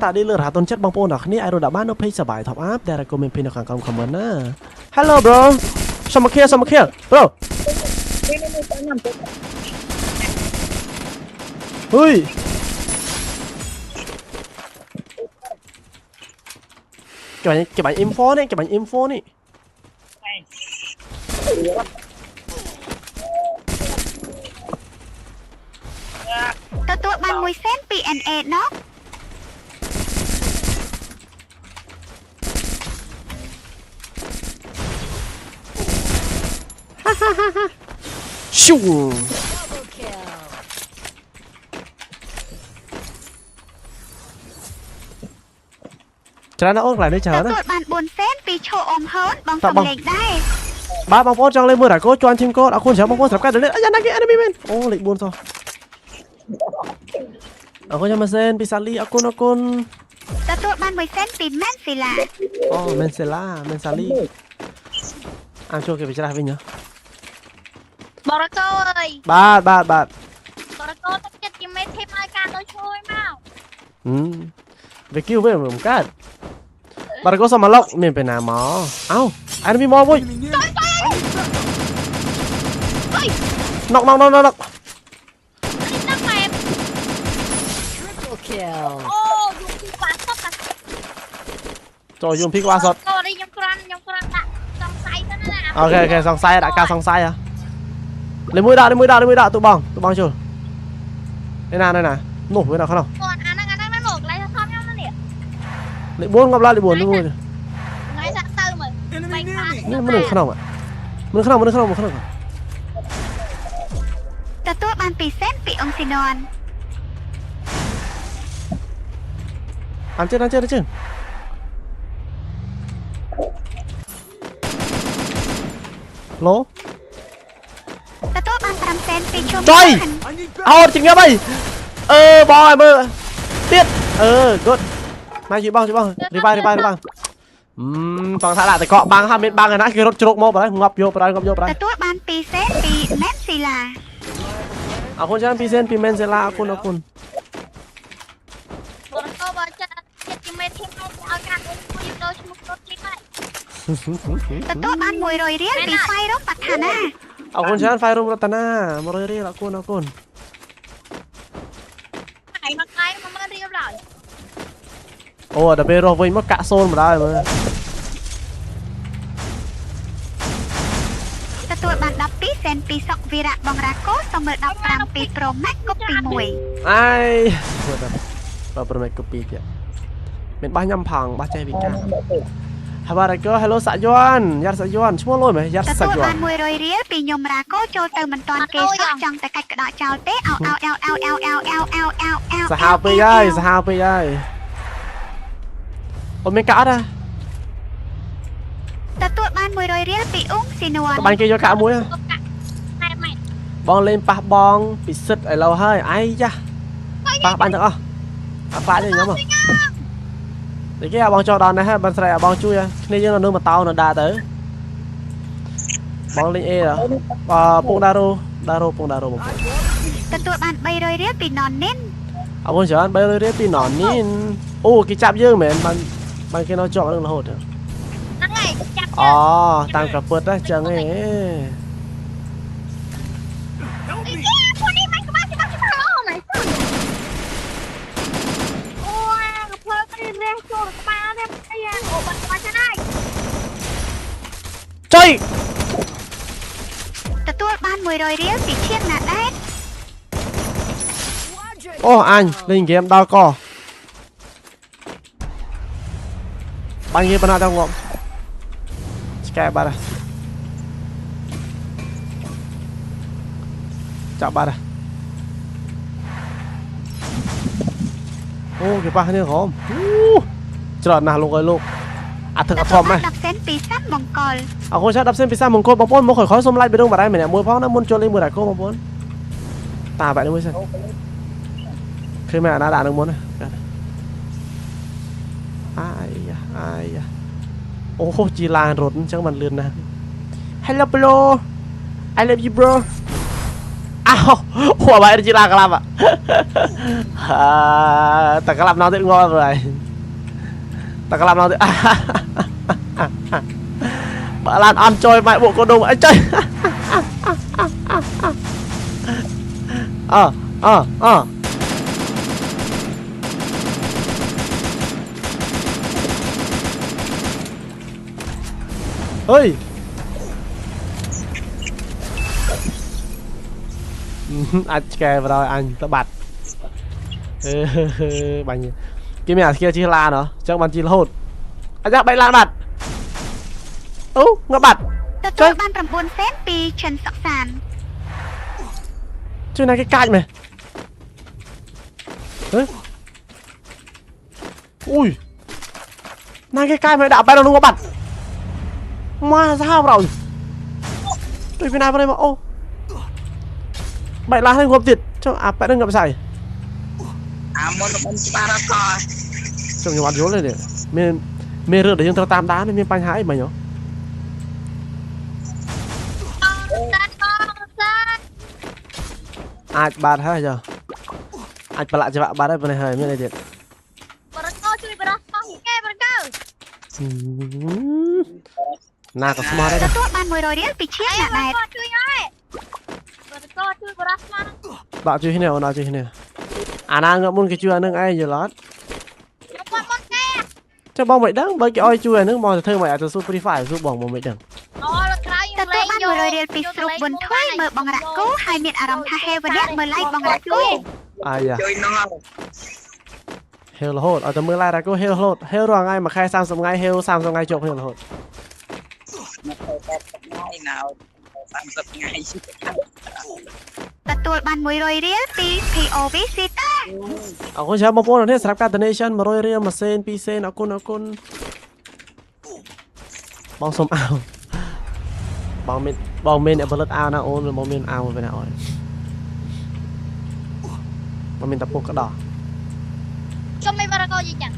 តាឌីលើរហតុនចិត្តបងប្អូនទាំងគ្នាអាចរកដាក់បាននៅ page សបាយ top up ដែល recommend ពីនៅខាងក្រោម comment ណា Hello bro សុំមក kill សុំមក kill bro ហុយគេបាញ់ M4 នេះគេបាញ់ M4 នេះ ទទួលបាន1សេនពី NA ណោះ ឈូច្រើនណាស់អូនកន្លែងនេះច្រើនណា ទទួលបាន4សេនពីឈោអ៊ំហូនបងសុំលេខដែរ បាទបងប្អូនចង់លេងមួយរ៉ាកូជន់ធីមកូអរគុណច្រើនបងប្អូនសម្រាប់ការលេងអាយ៉ាណាគេ enemy មែនអូលេខ4សោះអរគុណចាំសេនពីសាលីអរគុណអរគុណ ទទួលបាន1សេនពីមែនសេឡា អូមែនសេឡាមែនសាលីអានចូលគេវិច្រាស់វិញហ៎ បរកោអើយ បាទបាទបាទ បរកោទឹកចិត្តជាមេធីមឲ្យការដូចជួយមក វាគីវិញមិនកើតបរកោសុំមកឡុកមានពេលណាមកអោអានមានមកវិញណុកណុកណុកណុក នេះដឹងម៉ែ Triple kill. អូយូពីក្បាលសុត ចូលយំពីក្បាលសុត កោនេះខ្ញុំគ្រាន់ខ្ញុំគ្រាន់ដាក់សង្ស័យទៅណា អូខេអូខេសង្ស័យដាក់ការសង្ស័យហ៎លេមួយដាក់លេមួយដាក់លេមួយដាក់ទូបងទូបងចូលនេះណានេះណានោះវានៅក្នុង គាត់អាហ្នឹងអាហ្នឹងមកកន្លែងថតខ្ញុំនេះ លេខ4ងាប់ឡើយលេខ4មួយ ថ្ងៃសាក់ទៅមើល នេះមនុស្សក្នុងមនុស្សក្នុងមនុស្សក្នុងមនុស្សក្នុង ទទួលបាន2សេនពីអង្គស៊ីនន អានជឿអានជឿអានជឿឡូ ទទួលបាន5សេនពីឈុំ ចុយអោជំងឺអីអឺបងឲ្យមើលទៀតអឺ good មកជួយបងជួយបងរីបាយរីបាយរីបាយតងថាដាក់តែកក់បាំងហើយមានបាំងឯណាគេរត់ជ្រុកមកបើងាប់យកបើងាប់យកបើ ទទួលបាន2សេនពីមែនស៊ីឡា អរគុណច្រើន2សេនពីមែនស៊ីឡាអរគុណអរគុណ បរកោបើចិត្តចិត្តជាមេធីមឲ្យការដូចជួយដូរឈ្មោះគាត់ជីហើយ ទទួលបាន100រៀលពីហ្វៃរុំបឋានា អរគុណច្រើនហ្វៃរុំរតនា100រៀលអរគុណអរគុណ ថ្ងៃមួយថ្ងៃ10000រៀលឡើយ អូដល់ពេលរស់វិញមកកាក់សូនមកដល់មើល ទទួលបាន12សេនពីសុកវីរៈបងរ៉ាកូសុំមើល15ពីប្រូម៉ាក់កូពី1 អាយបើប្រូម៉ាក់កូពីទៀតមានបាសញ៉ាំផង់បាសចេះវិការហើយបាទកូ Hello សាក់យន់យ៉ាត់សាក់យន់ឈ្មោះលុយមែនយ៉ាត់សាក់យន់ ទទួលបាន100រៀលពីញោមរ៉ាកូចូលទៅមិនតាន់គេសោះចង់តែកាច់ក្តោចោលទេអោអោអោអោអោអោអោអោអោអោ សាហាវពេកហើយសាហាវពេកហើយអូមានកាក់អត់ហ៎ ទទួលបាន100រៀលពីអ៊ុងស៊ីនួន បាញ់គេយកកាក់មួយ កាក់តែម៉េច បងលេងប៉ះបងពិសិដ្ឋឥឡូវហើយអាយយ៉ាប៉ះបាញ់ទាំងអស់អត់ខ្លាចទេខ្ញុំនេះគេបងចោលដល់នេះហើយបានស្រែកឲ្យបងជួយគ្នាយើងនៅមកតោនៅដាទៅបងលេងអេបើពងដារ៉ូដារ៉ូពងដារ៉ូបង ទទួលបាន300រៀលពីណននីន អរគុណច្រើន300រៀលពីណននីនអូគេចាប់យើងមែនបានបានគេនៅជាប់នឹងរហូត ហ្នឹងហើយចាប់ អូតាមក្រពើណាចឹងឯង ពួកនេះមិនក្បាលច្បាស់ច្បាស់អូម៉ៃអូកភ្លើគេរះចូលក្បាលទេអាយ៉ាអូបាត់ក្បាលចឹងហើយ ចុយ ទទួលបាន100រៀលពីឈៀងណាដែត អូអញលេងហ្គេមដល់កបាញ់គេប៉ុណ្ណាទៅងាប់ឆ្កែបាត់ចាប់បាត់អូគេប៉ះគ្នាក្រោមច្រើនណាស់លោកអើយលោកអាធឹងអាធំណាស់ 10សេនពីសាំមង្គល អរគុណច្រើន10សេនពីសាំមង្គលបងប្អូនមកខ້ອຍៗសុំឡាយបេះដូងបារ៉ៃម្នាក់មួយផងណាមុនចូលលេងមួយរ៉ាកូបងប្អូនតាបែបនេះមួយសិនឃើញមែនអាណាដាក់នឹងមុនណាអាយអាយអូជីឡានរត់អញ្ចឹងมันលឿនណាស់ Hello bro I love you bro อ้าวหัวใบจีลากลับอ่ะแต่กลับน้องติดงอเลยแต่กลับน้องติดลานอันจอยไม่บวกกระดุมไอ้จอยอ่าอ่าอ่าเฮ้ยអាចឆ្កែបដល់អញទៅបាត់អឺបាញ់គេមានអាស្គីជិះឡានហ៎ចឹងបានជិះរហូតអាយ៉ាបែកឡានបាត់អូងាប់បាត់ ទទួលបាន9សេនពីឈិនសុកសាន ជួយណាគេកាច់មែនហ៎អូយណាគេកាច់មែនដាក់បែកដល់នោះងាប់បាត់មកសាហាវប្រោជួយពីណាប្រេមកអូបែកឡានហ្នឹងងាប់ទៀតចុះអាប៉ែហ្នឹងងាប់ស្អី អាមុនមិនច្បាស់ដល់ក ចុះខ្ញុំអត់យល់ទេនេះមានមានរឿងដែលយើងត្រូវតាមដានមានបញ្ហាអីមិញហ៎អាចបាត់ហើយចុះអាចប្រឡាក់ច្បាក់បាត់ហើយប៉ុណ្ណេះហើយមានអីទៀត បរកោជួយបរោះស្មោះគេបរកោ ណាក៏ស្មោះដែរ ទទួលបាន100រៀលពីឈៀនណាដែរ ជួយហើយបរកោជួយបរោះស្មោះ ដាក់ជួយគ្នាអូនដាក់ជួយគ្នាអាណាងើបមុនគេជួយអានឹងឯងយល់អត់ គាត់មុនគេ ចុះបងមិនដឹងបើគេឲ្យជួយអានឹងបងទៅធ្វើមិនអាចទៅស៊ូ Free Fire ស៊ូបងមកមិនដឹង អូលើក្រោយ ទទួលបាន100រៀលពីស្រុកប៊ុនថុយមើលបងរ៉ាគូហើយមានអារម្មណ៍ថាហេវៈមើលឡៃបងរ៉ាគូ អាយ៉ា ជួយនោះ ហេលរហូតឲ្យតែមើលឡៃរ៉ាគូហេលរហូតហេលរាល់ថ្ងៃមួយខែ30ថ្ងៃហេល30ថ្ងៃជាប់ហេលរហូត 80ថ្ងៃណៅ30ថ្ងៃ ទទួលបាន100រៀលពី POV ស៊ីតា អរគុណច្រើនបងប្អូននេះសម្រាប់ការ donation 100រៀល1សេន2សេនអរគុណអរគុណបងសុំអោបងមានបងមានអ្នកផលិតអាវណាអូនបងមានអាវវិញណាអូនបងមានតពុកក្ដោះ ជុំមិនបរកោយីចឹង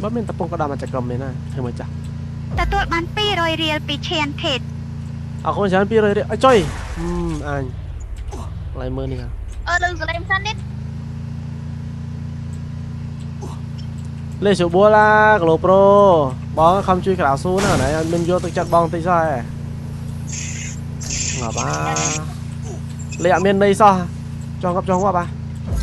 បើមានតពុកក្ដោះមកចក្រមនេះណាធ្វើមកចាស់ ទទួលបាន200រៀលពីឈៀនថេត អរគុណច្រើន200រៀលអើចុយអញឡៃមើលនេះ អឺលើសលេមសិននេះ លេសុបួឡាក្លូប្រូបងខំជួយក្រៅស៊ូណាណៃមិនយកទឹកចិត្តបងតិចសោះហ៎ងាប់អាលេអត់មានន័យសោះចង់ងាប់ចង់ងាប់អា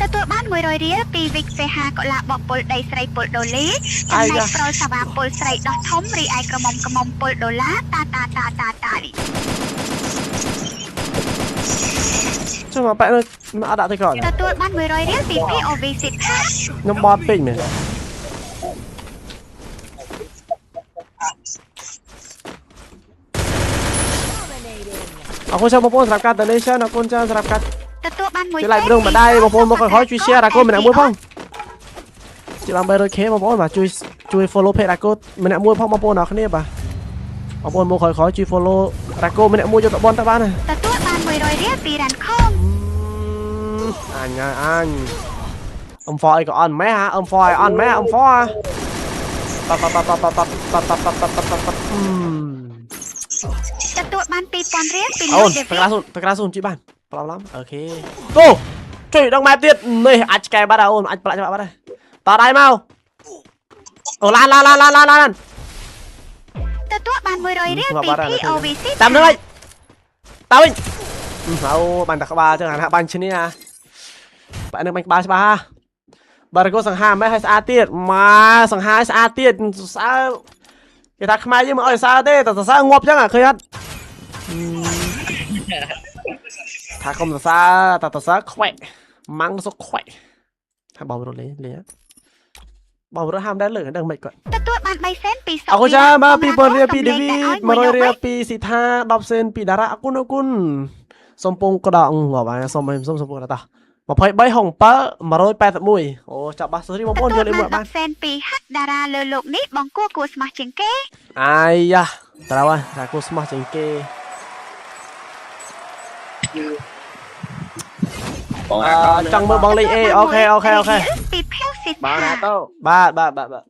ទទួលបាន100រៀលពីវិកសេហាកុលាបពលដីស្រីពលដូលីចំណែកប្រុលសាវ៉ាពលស្រីដោះធំរីឯក្រមុំក្រមុំពលដុល្លារតាតាតាតាតានេះ ចុះមកបែកនោះអត់ដាក់ទៅក្រោយ ទទួលបាន100រៀលពី POV សិដ្ឋា ខ្ញុំបត់ពេកមែនអរគុណច្រើនបងប្អូនសម្រាប់ការ donation អរគុណច្រើនសម្រាប់ការ ទទួលបាន1 ជួយ like ម្ដងម្ដាយបងប្អូនមកក្រោយជួយ share រ៉ាកូម្នាក់មួយផងជួយបាន 300k បងប្អូនបាទជួយជួយ follow page រ៉ាកូម្នាក់មួយផងបងប្អូនអរគ្នាបាទបងប្អូនមកក្រោយក្រោយជួយ follow រ៉ាកូម្នាក់មួយយកទៅបនទៅបានណា ទទួលបាន100រៀលពីរ៉ាន់ខុង អញអញអឹមហ្វអីក៏អន់ម៉ែហ่าអឹមហ្វអីអន់ម៉ែអឹមហ្វប៉ប៉ប៉ប៉ប៉ប៉ប៉ប៉ប៉ប៉ប៉ប៉ ទទួលបាន2000រៀលពី អូនតក្រាស៊ូនតក្រាស៊ូនជួយបានប្លំឡំអូខេអូជួយដល់ម៉ែទៀតនេះអាចឆ្កែបាត់អូនអាចប្រឡាក់ច្បាក់បាត់ហើយតដៃមកអូឡានឡានឡានឡានឡាន ទទួលបាន100រៀលពី POVC តាមនឹងហើយតើវិញអូបានតែក្បាលចឹងអាណាបាញ់ឈ្នះបែរនឹងបាញ់ក្បាលច្បាស់បារកូសង្ហាម៉េះឲ្យស្អាតទៀតមកសង្ហាឲ្យស្អាតទៀតសើគេថាខ្មែរយើងមិនឲ្យសើទេតែសើងាប់ចឹងឃើញអត់ថាកុំសរសើរតែសរសើរខ្វែកម៉ាំងសុកខ្វែកថាបងរត់លេងលេងបងរត់ហាមដែរលើកដឹងមិនគាត់ ទទួលបាន3សេនពី អរគុណច្រើនបាទ2000រៀលពីដេវីត100រៀលពីស៊ីថា10សេនពីតារាអរគុណអរគុណសុំពងក្តងងាប់ហើយសុំសុំសុំពងក្តោះ23 67 181អូចាប់បាសរីបងប្អូនយកលេខមួយបាន 10សេនពីហាក់តារាលើលោកនេះបងគួរគួរស្មោះជាងគេ អាយ៉ាត្រូវហើយថាគួរស្មោះជាងគេ បង ចង់មើលបងលេខអេអូខេអូខេអូខេ ពីភៅសិ បង ដ្ឋា ណាតូ បាទបាទបាទបាទ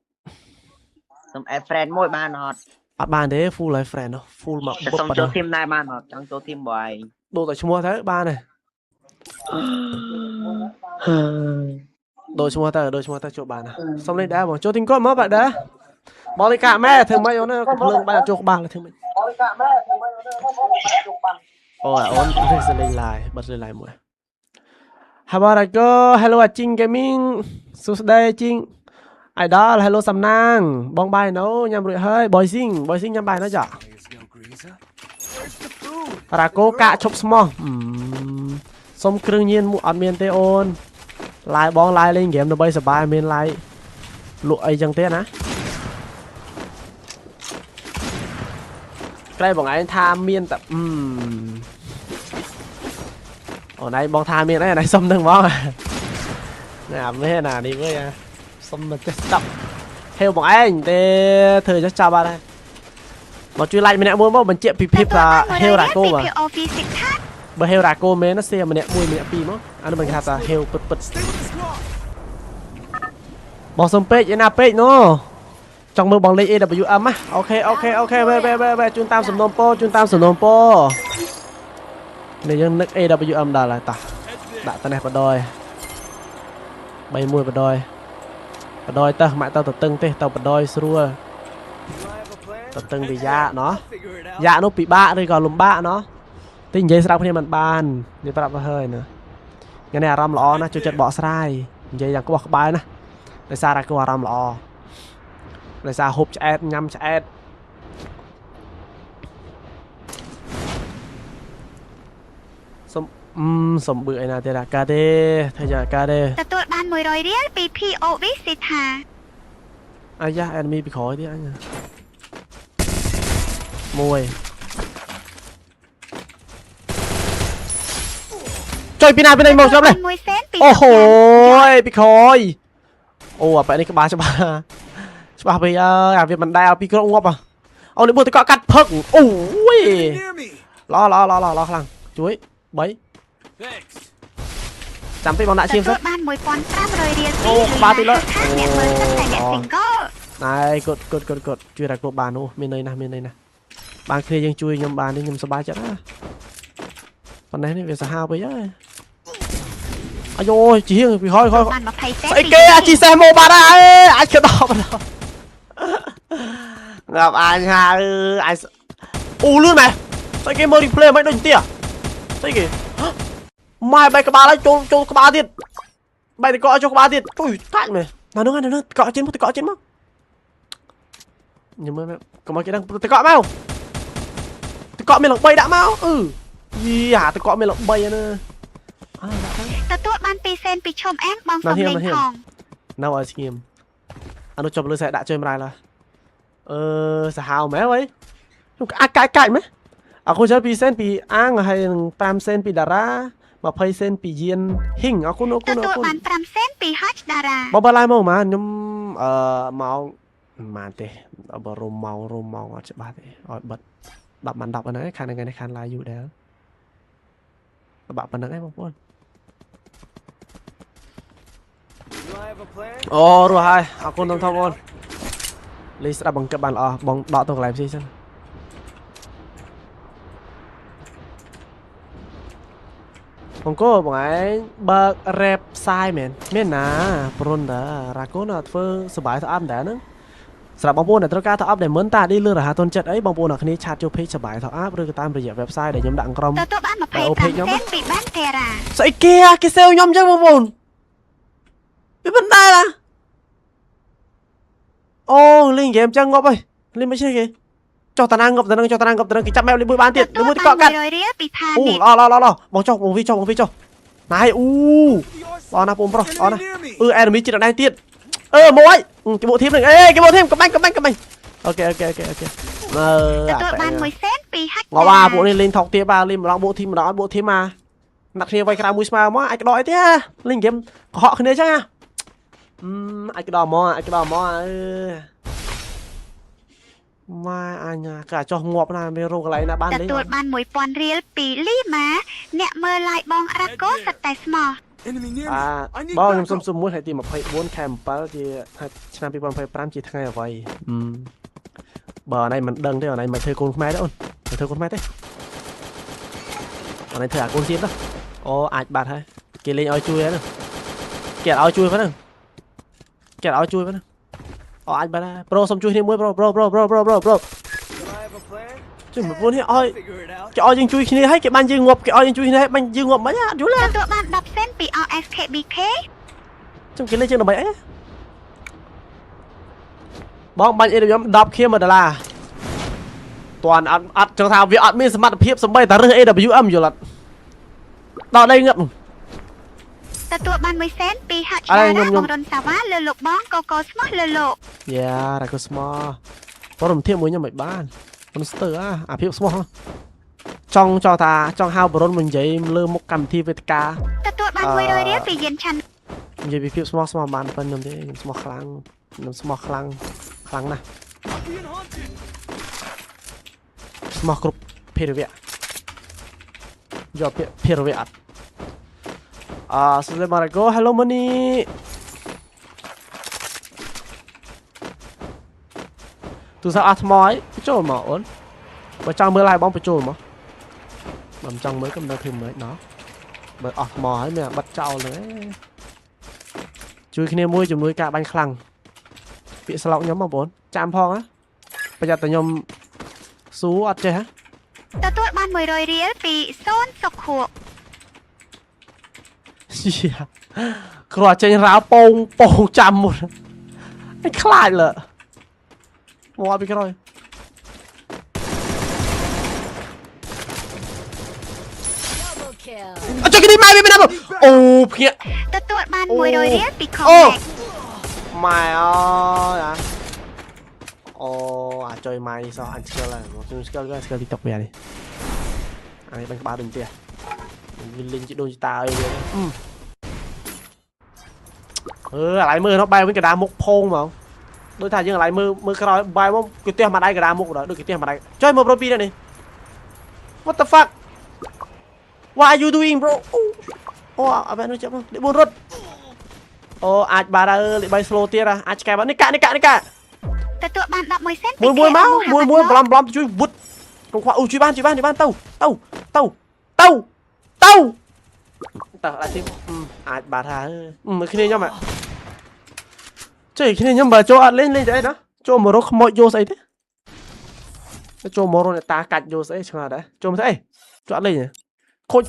សុំ add friend មួយបានអត់ អត់បានទេ full life friend នោះ full មក តែសុំចូល team ដែរបានអត់ចង់ចូល team បងឯង ដូរតែឈ្មោះទៅបានហើយដូរឈ្មោះទៅដូរឈ្មោះទៅចូលបានណាសុំលេងដែរបងចូលទីគាត់មកបាទដែរបងលេងកាក់ម៉ែធ្វើម៉េចអូនកំភ្លើងបានចូលក្បាលធ្វើម៉េចបងលេងកាក់ម៉ែធ្វើម៉េចអូនចូលបានអូអូនលេងឡាយបិទលេងឡាយមួយ How about I go Hello អាជីង Gaming សួស្តីជីង Idol Hello សំណាងបងបាយនៅញ៉ាំរួចហើយ Boy Sing Boy Sing ញ៉ាំបាយនៅចារ៉ាកូកាក់ឈប់ស្មោះសុំគ្រឿងញៀនមួយអត់មានទេអូនឡាយបងឡាយលេងហ្គេមដើម្បីសប្បាយមានឡាយលក់អីចឹងទេណាក្រែបងឯងថាមានតែអូនឯងបងថាមានអីអានេះសុំនឹងហ្មងណាមែនណានេះវិញសុំមកចេះស្ដាប់ហេវបងឯងទេធ្វើចេះចាប់បាត់ហើយមកជួយឡាយម្នាក់មួយមកបញ្ជាក់ពីភាពថាហេវរ៉ាកូបាទបើហេវរ៉ាកូមែនណាសៀម្នាក់មួយម្នាក់ពីរមកអានោះមិនគេថាហេវពិតពិតបងសុំពេកឯណាពេកណូចង់មើលបងលេខ AWM ណាអូខេអូខេអូខេវេវេវេជូនតាមសំណុំពោជូនតាមសំណុំពោនេះយើងនឹក AWM ដល់ហើយតោះដាក់តនេះបដយ3 1បដយបដយទៅម៉ាក់ទៅតឹងទេទៅបដយស្រួលតឹងវាយ៉ាណោះយ៉ានោះពិបាកឬក៏លំបាកណោះតិចនិយាយស្រាប់គ្នាមិនបាននិយាយប្រាប់ទៅហើយណាថ្ងៃនេះអារម្មណ៍ល្អណាស់ចូលចិត្តបកស្រាយនិយាយយ៉ាងក្បោះក្បាយណាដោយសារតែគូអារម្មណ៍ល្អដោយសារហូបឆ្អែតញ៉ាំឆ្អែតសុំសុំបឺអីណាទេអាកាទេធ្វើយ៉ាងអាកាទេទទួលបាន100រៀលពី POV សេថាអាយ៉ា enemy ពីក្រោយទៀតអញមួយចុយពីណាពីនេះមកចាប់លេអូហូយពីក្រោយអូអាបែនេះក្បាលច្បាស់ច្បាស់ពេកអើយអាវាមិនដែលពីក្រងាប់អូនេះមួយតកកាត់ផឹកអូយល្អល្អល្អល្អខ្លាំងជួយ3ចាំតិចបងដាក់ឈាមសិនបាន1500រៀលអូក្បាលទីលើណែកត់កត់កត់កត់ជួយរកបានអូមានន័យណាស់មានន័យណាស់បានគ្នាយើងជួយខ្ញុំបាននេះខ្ញុំសប្បាយចិត្តណាប៉ុណ្ណេះនេះវាសាហាវពេកហើយអាយយជាងពីហើយហើយស្អីគេអាជីសេះមកបាត់ហើយអាចគេដកបាត់ងាប់អញហើយអាចអូលឿនម៉ែស្អីគេមើល replay មិនដូចទៀតស្អីគេម៉ែបែកក្បាលហើយចូលចូលក្បាលទៀតបែកតកចូលក្បាលទៀតជួយកាច់មែនណានោះណានោះតកចេញមកតកចេញមកខ្ញុំមើលកុំឲ្យគេដឹងតកមកតកមានល3ដាក់មកអឺយីអាតកមានល3ណាអើដាក់ទៅទទួលបាន2សេនពីឈុំអាំងបងសុំលេងផងនៅឲ្យស្ងៀមអានោះចុះលើខ្សែដាក់ជួយម្រាយឡើយអឺសាហាវមែនវ៉ៃខ្ញុំអាចកាច់កាច់មែនអរគុណច្រើន2សេនពីអាងហើយនឹង5សេនពីតារា20សេនពីយានហ៊ីងអរគុណអរគុណអរគុណទទួលបាន5សេនពីហត់តារាបងបើឡាយមកម៉ាខ្ញុំអឺម៉ោងម៉ានទេបើរុំម៉ោងរុំម៉ោងអត់ច្បាស់ទេឲ្យបិទ10បាន10ហ្នឹងខាងថ្ងៃនេះខាងឡាយយូរដែរបាក់ប៉ុណ្្នឹងឯងបងប្អូនអូរស់ហើយអរគុណធំធំអូនលេងស្ដាប់បង្កឹបបានល្អបងដកទៅកន្លែងផ្សេងសិនបងគោបងឯងបើករ៉េបផ្សាយមែនមានណាប្រុនតារ៉ាកូនធ្វើសបាយទៅអាប់ដែរហ្នឹងសម្រាប់បងប្អូនដែលត្រូវការទៅអាប់ដែលមិនតាឌីលឿនរហ័សទាន់ចិត្តអីបងប្អូនអ្នកគ្នាឆាតចូល page សបាយទៅអាប់ឬក៏តាមរយៈ website ដែលខ្ញុំដាក់ក្រោមទទួលបាន25សេនពីបានទេរ៉ាស្អីគេគេសេវខ្ញុំអញ្ចឹងបងប្អូនវាមិនដែរណាអូលេងហ្គេមអញ្ចឹងងាប់ហើយលេងមិនចេះគេចុះតាណាងាប់តានឹងចុះតាណាងាប់តានឹងគេចាប់ម៉ែបលេងមួយបានទៀតលេងមួយកក់កាត់អូល្អល្អល្អបងចុះបងវីចុះបងវីចុះណៃអូល្អណាស់បងប្រុសល្អណាស់អឺ enemy ជិតដល់ទៀតអឺមកហើយគេបកធីមនឹងអេគេបកធីមកបាញ់កបាញ់កបាញ់អូខេអូខេអូខេអូខេមើលទទួលបាន1សេនពីហាច់ងាប់អាពួកនេះលេងថោកទៀតបាទលេងម្ដងបកធីមម្ដងអត់បកធីមអាណាត់គ្នាវាយក្រៅមួយស្មើមកអាចក្តោអីទេលេងហ្គេមកុហកគ្នាចឹងណាអាចក្តោមកអាចក្តោមកអឺម៉ែអញក៏ចោះងាប់ណាមានរោគកន្លែងណាបានលេងទទួលបាន1000រៀលពីលីម៉ាអ្នកមើលឡាយបងរ៉ាកូសិតតែស្មោះ បាទបងខ្ញុំសុំសុំមួយថ្ងៃទី24ខែ7ជាឆ្នាំ2025ជាថ្ងៃអ្វីបើអនឯងមិនដឹងទេអនឯងមិនធ្វើកូនខ្មែរទេអូនមិនធ្វើកូនខ្មែរទេ អានេះធ្វើអាកូនសៀមទៅអូអាចបាត់ហើយគេលេងឲ្យជួយហ្នឹងគេឲ្យជួយហ្នឹងគេឲ្យជួយហ្នឹងអូអាចបាត់ហើយ bro សុំជួយគ្នាមួយ bro bro bro bro bro bro bro ជួយមួយពួកនេះឲ្យគេឲ្យយើងជួយគ្នាហើយគេបានយើងងាប់គេឲ្យយើងជួយគ្នាហើយបាញ់យើងងាប់មិនអត់យល់ទេ ទទួលបាន10សេនពី RSKBK ចាំគេលេងជាងដើម្បីអីបងបាញ់ AWM 10ខៀម1ដុល្លារតាន់អត់អត់ចង់ថាវាអត់មានសមត្ថភាពសំបីតែរើស AWM យល់អត់ដល់ដីងឹប ទទួលបាន1សេនពីហច្ អរ រា ខ្ញុំខ្ញុំ បងរុនសាវ៉ាលើលោកបងកូកូស្មោះលើលោក យ៉ារ៉ាកូស្មោបរមធៀបមួយខ្ញុំមិនបាន Monster អាអាភាពស្មោះចង់ចង់ថាចង់ហៅបរុនមកនិយាយលើមុខកម្មវិធីវេទិកា ទទួលបាន100រៀលពីយានឆាន់ និយាយពីភាពស្មោះស្មោះបានប៉ុណ្្នឹងទេខ្ញុំស្មោះខ្លាំងខ្ញុំស្មោះខ្លាំងខ្លាំងណាស់ស្មោះគ្រប់ភេរវៈយកពាក្យភេរវៈអត់អសួស្តីម៉ារ៉ាកូ Hello Money ទូរស័ព្ទអស់ថ្មហើយបញ្ចូលមកអូនបើចង់មើល live បងបញ្ចូលមកបើមិនចង់មើលក៏មិនដឹងធ្វើម៉េចណោះបើអស់ថ្មហើយមានបិទចោលហ្នឹងឯងជួយគ្នាមួយជំនួយការបាញ់ខ្លាំងពាក្យស្លោកខ្ញុំបងប្អូនចាំផងណាប្រយ័ត្នតែខ្ញុំស៊ូអត់ចេះហ៎ ទទួលបាន100រៀលពីសូនសុខួប គ្រាន់ចេញរាវពងពងចាំមុនអញខ្លាចលើមកពីក្រោយ Double kill. អត់ចុះគេនេះម៉ែវាមិនណាអូភ្ញាក់ ទទួលបាន អូ 100រៀលពីខំ អូ ម៉ែក ម៉ែអើយអាអូអាចុយម៉ែនេះសោះអញស្គាល់ហើយមកខ្ញុំស្គាល់វាស្គាល់ TikTok វានេះអានេះបាញ់ក្បាលដូចផ្ទះវាលេងជាដូនជាតាអីវាអឺអាឡៃមើលនោះបែរវិញកដាមុខផងហ្មងដូចថាយើងអាឡៃមើលមើលក្រោយបែរមកគេផ្ទះមួយដៃកដាមុខដល់ដូចគេផ្ទះមួយដៃចុយមើលប្រូពីរនេះ What the fuck What are you doing bro អូអត់បែរនោះចាប់មកលេខ4រត់អូអាចបាត់ហើយលេខ3 slow ទៀតអាចឆ្កែបាត់នេះកាក់នេះកាក់នេះកាក់ ទទួលបាន11សេនពី មួយមួយមក KM មួយមួយប្លំប្លំជួយវុតកុំខ្វះអូជួយបានជួយបានជួយបានទៅទៅទៅទៅទៅតើអាចទីអាចបាត់ហើយមើលគ្នាខ្ញុំចេះគ្នាខ្ញុំបើចូលអត់លេងលេងទៅអីណាចូលមករកខ្មោចយកស្អីទេចូលមករកអ្នកតាកាច់យកស្អីឆ្ងល់ដែរចូលមកស្អីចូលអត់លេងខូច